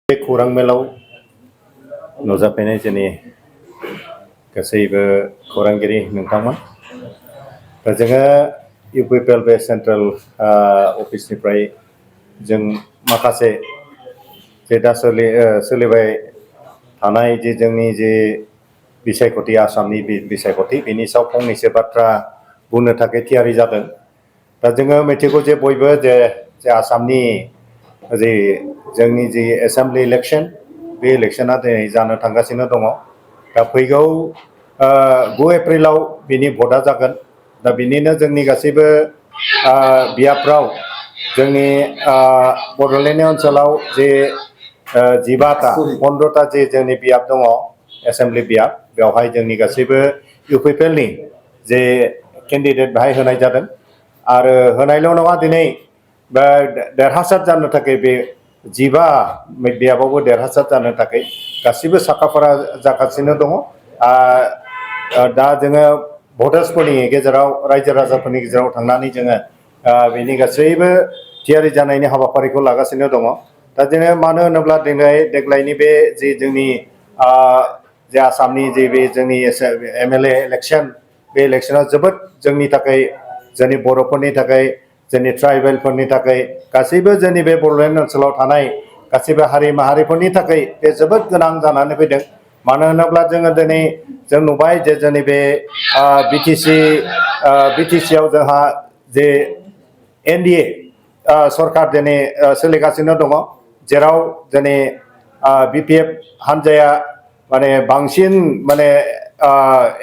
बे खौरां मेलाव नुजाफैनाय जोंनि गासैबो खौरांगिरि नोंथांमोन दा जोङो इउपिपिएल बे सेन्ट्रेल अफिसनिफ्राय जों माखासे जे दा सोलिबाय थानाय जे जोंनि जे बिसायख'थि आसामनि बिसायख'थि बेनि सायाव फंनैसो बाथ्रा बुंनो थाखाय थियारि जादों। दा जोङो मिथिगौ जे बयबो जे आसामनि जे जोंनि जि एसेम्बलि इलेक्सन बे इलेक्सना दिनै जानो थांगासिनो दङ। दा फैगौ 9 एप्रिलाव बिनि भटआ जागोन। दा बिनिनो जोंनि गासैबो बियाबफ्राव जोंनि बड'लेण्ड ओनसोलाव जे 15टा 15टा जे जोंनि बियाब दङ एसेम्बलि बियाब बेवहाय जोंनि गासैबो इउपिपिएलनि जे केन्डिडेट बाहाय होनाय जादों आरो होनायल' नङा दिनै देरहासार जानो थाखाय बे 15 बियाबावबो देरहासार जानो थाखाय गासिबो साखाफारा जागासिनो दङ। दा जोङो भटार्सफोरनि गेजेराव रायजो राजाफोरनि गेजेराव थांनानै जोङो बेनि गासैबो थियारि जानायनि हाबाफारिखौ लागासिनो दङ। दा जोङो मानो होनोब्ला देग्लायनि बे जि जोंनि जे आसामनि जे बे जोंनि एमएलए इलेक्सन बे इलेक्सना जोबोद जोंनि थाखाय जोंनि बर'फोरनि थाखाय जोंनि ट्राइबेलफोरनि थाखाय गासैबो जोंनि बे बड'लेण्ड ओनसोलाव थानाय गासैबो हारि माहारिफोरनि थाखाय बे जोबोद गोनां जानानै फैदों। मानो होनोब्ला जोङो दिनै जों नुबाय जे जोंनि बे बिटिसिआव जोंहा जे एनडिए सरकार दिनै सोलिगासिनो दङ जेराव दिनै बिपिएफ हान्जाया माने बांसिन माने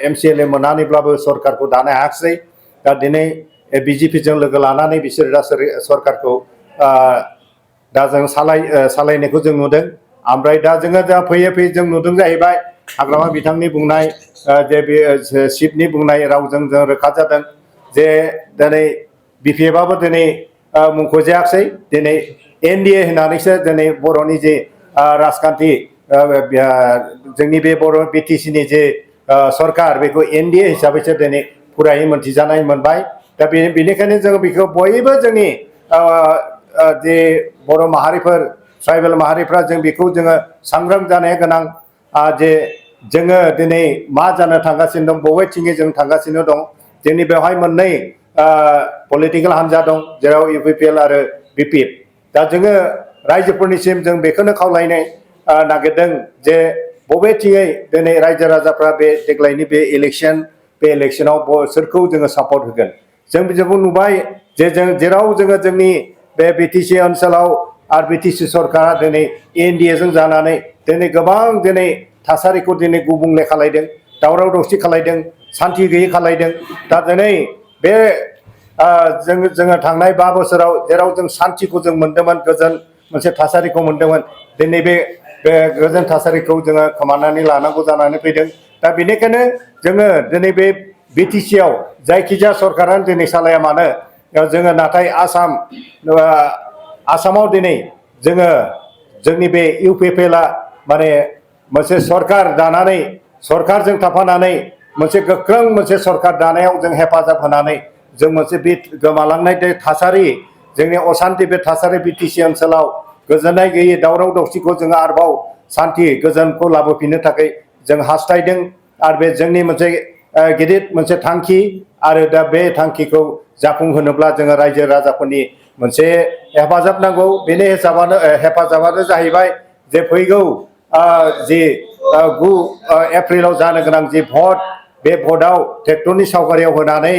एमसिएलए मोननानैब्लाबो सरकारखौ दानो हायाखिसै। दा दिनै बिजेपिजों लोगो लानानै बिसोर दा सरकारखौ दा जों सालायनायखौ जों नुदों। ओमफ्राय दा जोङो फैयै फैयै जों नुदों जाहैबाय हाग्रामा बिथांनि बुंनाय जे बे चिफनि बुंनाय रावजों जों रोखा जादों जे दिनै बिपिएफआबो दिनै मुंख'जायाखिसै दिनै एनडिए होननानैसो दिनै बर'नि जे राजखान्थि जोंनि बे बर' बिटिसिनि जे सरकार बेखौ एनडिए हिसाबैसो दिनै फुरायै मोनथिजानाय मोनबाय। दा बेनिखायनो जोङो बेखौ बयबो जोंनि जे बर' माहारिफोर ट्राइबेल माहारिफ्रा जों बेखौ जोङो सांग्रां जानाया गोनां जे जोङो दिनै मा जानो थांगासिनो दं बबेथिङै जों थांगासिनो दं। जोंनि बेवहाय मोननै पलिटिकेल हान्जा दं जेराव इउपिपिएल आरो बिपिएफ। दा जोङो रायजोफोरनिसिम जों बेखौनो खावलायनो नागिरदों जे बबेथिङै दिनै रायजो राजाफ्रा बे देग्लायनि बे इलेक्सनाव सोरखौ जोङो सापर्ट होगोन। जों बिदिखौ नुबाय जे जेराव जोङो जोंनि बे बिटिसि ओनसोलाव आरो बिटिसि सरकारा दिनै एनडिएजों जानानै दिनै गोबां दिनै थासारिखौ दिनै गुबुंले खालायदों, दावराव दावसि खालायदों, सान्थि गैयै खालायदों। दा दिनै बे जोङो थांनाय 5 बोसोराव जेराव जों सान्थिखौ जों मोन्दोंमोन, गोजोन मोनसे थासारिखौ मोन्दोंमोन, दिनै बे गोजोन थासारिखौ जोङो खोमानानै लानांगौ जानानै फैदों। दा बेनिखायनो जोङो दिनै बे बिटिसिआव जायखिजाया सरकारानो दिनै सालाया मानो जोङो नाथाय आसामाव दिनै जोङो जोंनि बे इउपिपिएलआ माने मोनसे सरकार दानानै सरकारजों थाफानानै मोनसे गोख्रों मोनसे सरकार दानायाव जों हेफाजाब होनानै जों मोनसे बे गोमालांनाय थासारि जोंनि असान्ति बे थासारि बिटिसि ओनसोलाव गोजोननाय गैयै दावराव दावसिखौ जोङो आरोबाव सान्थि गोजोनखौ लाबोफिननो थाखाय जों हास्थायदों। आरो बे जोंनि मोनसे गिदिर मोनसे थांखि आरो दा बे थांखिखौ जाफुंहोनोब्ला जोङो रायजो राजाफोरनि मोनसे हेफाजाब नांगौ। बेनि हेफाजाबानो जाहैबाय जे फैगौ जि 9 एप्रिलाव जानो गोनां जि भट बे भटआव ट्रेक्टरनि सावगारियाव होनानै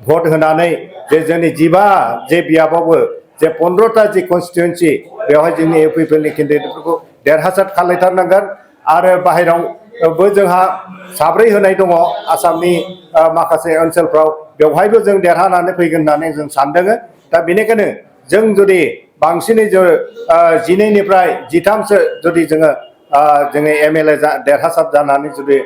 भट होनानै जे जोंनि 15 जे बियाबावबो जे 15टा जि कनस्टिटुवेन्सि बेवहाय जोंनि इउपिपिएलनि केन्डिडेटफोरखौ देरहासार खालायथारनांगोन। आरो बाहेरावबो जोंहा 7 होनाय दङ आसामनि माखासे ओनसोलफ्राव बेवहायबो जों देरहानानै फैगोन होननानै जों सानदों। दा बेनिखायनो जों जुदि बांसिनै 12निफ्राय 13सो जुदि जोङो एमएलए देरहासार जानानै जुदि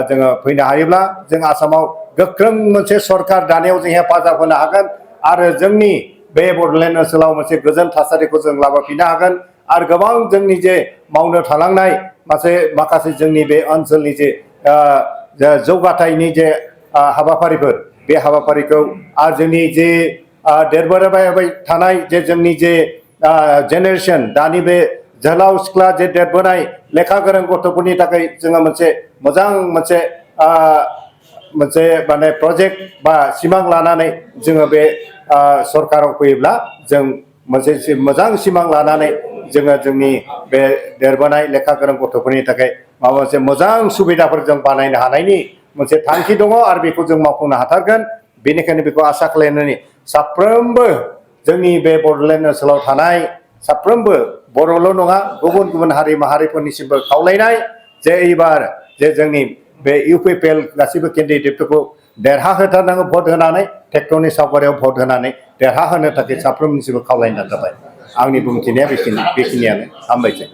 जोङो फैनो हायोब्ला जों आसामाव गोख्रों मोनसे सरकार दानायाव जों हेफाजाब होनो हागोन आरो जोंनि बे बड'लेण्ड ओनसोलाव मोनसे गोजोन थासारिखौ जों लाबोफिननो हागोन। आरो गोबां जोंनि जे मावनो थालांनाय माखासे जोंनि बे ओनसोलनि जे जौगाथायनि जे हाबाफारिफोर बे हाबाफारिखौ आरो जोंनि जे देरबोबाय थानाय जे जोंनि जे जेनेरेसन दानि बे जोहोलाव सिख्ला जे देरबोनाय लेखा गोरों गथ'फोरनि थाखाय जोङो मोजां मोनसे माने प्रजेक्ट बा सिमां लानानै जोङो बे सरकाराव फैयोब्ला जों मोनसे मोजां सिमां लानानै जोङो जोंनि बे देरबोनाय लेखा गोरों गथ'फोरनि थाखाय माबा मोनसे मोजां सुबिदाफोर जों बानायनो हानायनि मोनसे थांखि दङ आरो बेखौ जों मावफुंनो हाथारगोन। बेनिखायनो बेखौ आसा खालामनानै साफ्रोमबो जोंनि बे बड'लेण्ड ओनसोलाव थानाय साफ्रोमबो बर'ल' नङा गुबुन हारि माहारिफोरनिसिमबो खावलायनाय जे एबार जे जोंनि बे UPPL गासैबो केन्डिडेटफोरखौ देरहाहोथारनांगौ भट होनानै ट्रेक्टरनि सावगारियाव भट होनानै देरहाहोनो थाखाय साफ्रोमनिसिमबो खावलायनाय जाबाय। आंनि बुंथिनाया बेखिनियानो। हामबायसै।